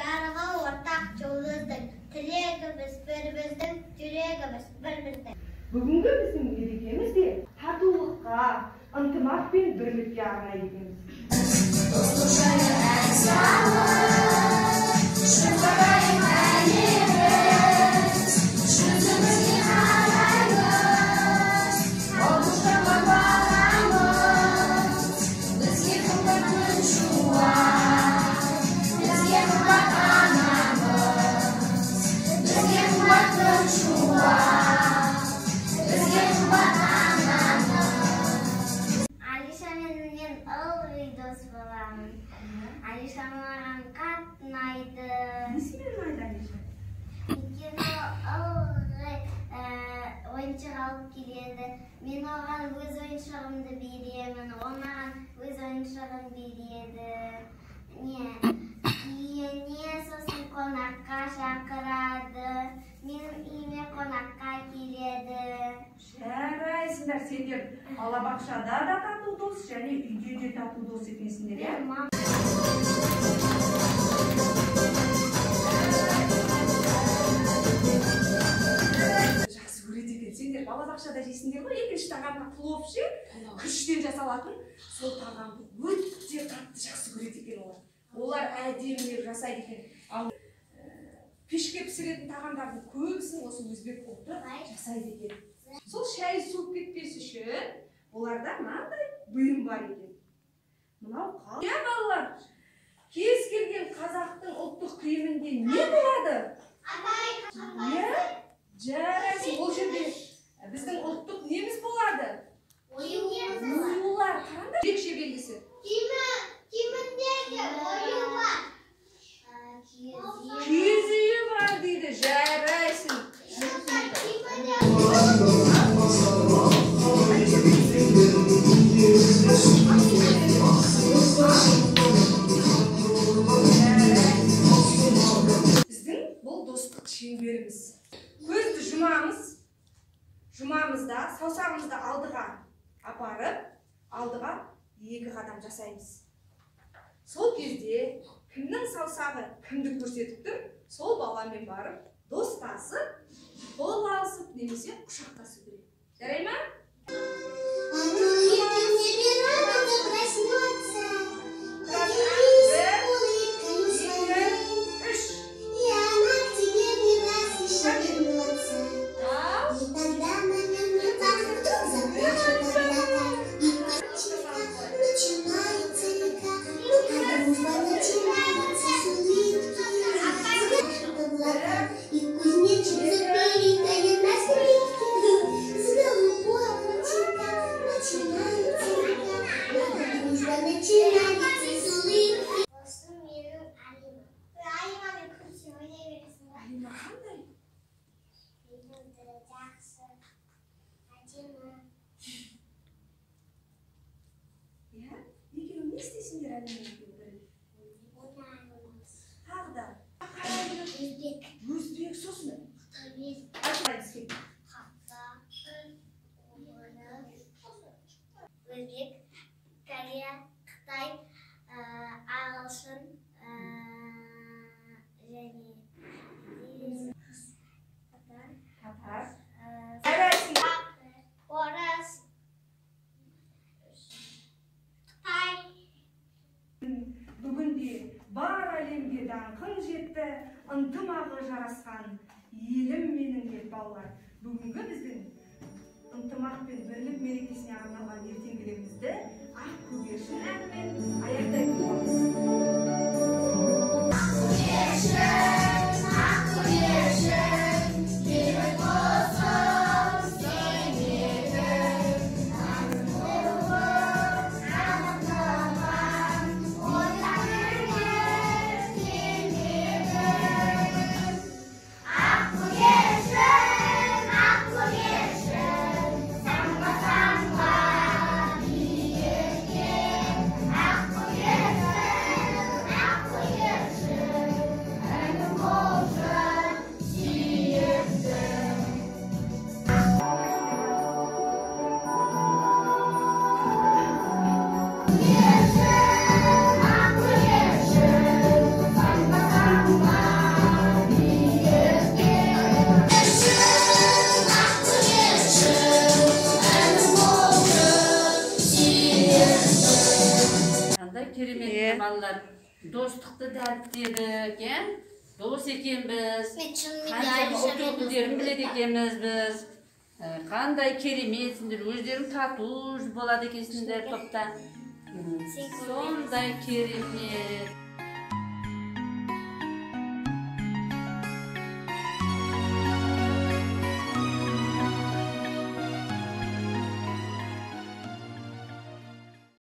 Жарығы ортақ жұлдыздың, тілегіміз бір біздің, жүрегіміз бір біздің. Бүгінгі біздің мерекеміз де татулыққа, ынтымақ пен бірлікке арнайды екенбіз. Алишамен мен ылғи дос боламын. Алиша маған қатты ұнайды. Несімен ұнайды, Алиша? Өйткені ылғи ойыншық алып келеді. Мен оған өз ойыншығымды беремін, ол маған өз ойыншығын береді. Не, үйіне сосын қонаққа шақырады. Менің үйіме қонаққа келеді. Жарайсыңдар, сендер балабақшада да тату дос, және үйде де тату дос екенсіңдер, иә? Мам. Жақсы көреді екен. Сендер балабақшада жейсіңдер ғой, екінші тағамға плов ше, күріштен жасалатын, сол тағамды өте қатты жақсы көреді екен олар. Олар әдемілеп жасайды екен. Ал пешке пісіретін тағамдардың көбісін осы өзбек ұлты жасайды екен. Сол шай суып кетпес үшін оларда мынандай бұйым бар екен. Мынау қал. Иә, балалар, кез келген қазақтың ұлттық киімінде не болады? Иә, жарайсың. Ол жерде біздің ұлттық неміз болады? Оюлар. Қараңдар, ерекше белгісі. Киіміндегі ою бар. Киіз үйі бар дейді. Жарайсың. Біздің бұл достық шеңберіміз. Көзді жұмамыз, жұмамыз да саусағымызды алдыға апарып, алдыға екі қадам жасаймыз. Сол кезде кімнің саусағы кімді көрсетіп тұр, сол баламен барып достасып, қол алысып немесе құшақтасу керек. Жарай ма? Тебе рано проснется, Бір, улыбкою екі, своей. үш. И она к тебе не раз еще вернется. Ал, И тогда наверняка вдруг запляшет облака. И качелька начинается река. Ну-ка, дружба начинается с улыбки. Запляшет облака. И кузнечик запеликает на скрипке. С голубого ручейка начинается река. Ну-ка, дружба начинается с улыбки. Осы менің Алима. Алимамен күлсе ойнай бересің ба? Алима қандай? Мейірімді, жақсы, әдемі. Иә, екеуің не істейсіңдер Алима екеуің бірге? Ойнаймыз. Тағы да. Өзбек, Өзбек сосын. қырғыз, Айтпай бізге. қазақ, орыс, өзбек, корея, қытай, ағылшын, және татар, Татар. Жарайсың. орыс, қытай. Бүгінде бар әлемге даңқың жетті, ынтымағы жарасқан елім менің деп балалар. Бүгінгі біздің ынтымақ пен бірлік мерекесіне арналған ертеңгілерімізді ақ көгершін әнімен аяқтайтын боламыз. Ақ Керемет, Иә. балалар. Достықты дәріптедік, иә? Дос екенбіз. Мен шынымен де Қаншама ұлт Алишамен өкілдерін дос біледі екенбіз біз. Қандай кереметсіңдер, өздерің тату болады екенсіңдер топта. Сен Сондай керемет.